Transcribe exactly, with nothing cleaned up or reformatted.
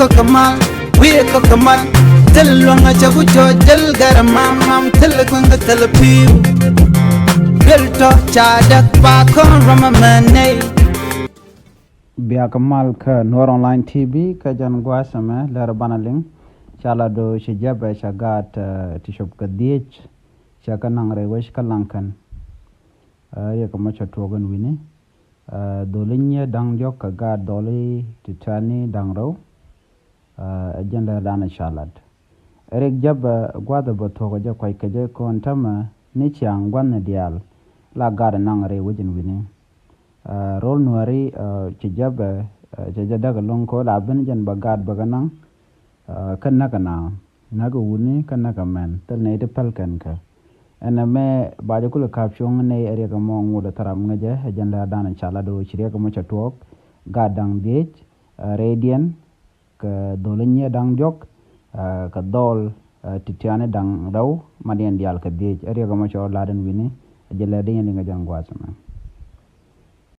Kɔk kɛ mal, wi̱i̱ kɔk kɛ mal. Thil luäŋ a cɛ ku cɔ jäl gɛr mam mam, thil kueŋ kɛ thil pi̱i̱u. Duel tɔ ca däk ba kɔn rɔm ɛmɛ nɛy. Biak mal kä Nuɔr Online T V kä jɛn gua̱a̱th ɛmɛ lɛr banɛ liŋ. Ca la do ci jɛpɛ ca gaat, eh, ti cop kɛ dhiec. Ca kä naŋ rɛy wec kä laŋ kɛn. Eh, riɛk mɔ ca tuɔɔk ɛn wi̱ni. Eh, dholi nyiee da̱ŋ diɔ̱k kɛ gaat dholi ti tɛ̈ni da̱ŋ rɛw. Eh, ɛ jɛn lɛr danɛ ca lat. Ɛ riɛk jɛpɛ gua̱a̱th ɛ bä thuɔ̱k ɛ jɛ kuac kɛ jɛ kɔn tämɛ ni ciaŋ gua̱thni diaal. La gaat ɛ naŋ rɛy wec ɛn wi̱ni. Eh, rol nuääri, eh, ci jɛpɛ, eh, cɛ jɛ däk ɛlɔ̱ŋ kɛ ɣöö la ben jɛn bä gaat bä kɛ naŋ. Eh, kä näk ɛ na, näk ɛ wutni kä näk ɛ mɛn, thil nɛy ti päl kɛn kɛ. Ɛn ɛmɛ ba jɛ kulɛ ka̱p cuɔ̱ŋ nɛy ɛ riɛk ɛmɔ ŋot ɛ thil ram ŋäcɛ, ɛ jɛn lɛr danɛ ca lat ɣöö ci riɛk ɛmɔ cɛ tuɔɔk, gaat da̱ŋ dhiec, eh, rɛydiɛn, kɛ dholi nyiee da̱ŋ diɔ̱k, eh, kɛ dhɔl, eh, ti tiani da̱ŋ rɛw, madiɛn diaal kɛ dhiec, ɛ riɛk ɛmɔ cɛ ɣöö lat ɛn wi̱ni, ɛ jɛn lɛr di yɛn liŋ ɛ jɛn gua̱a̱th ɛmɛ.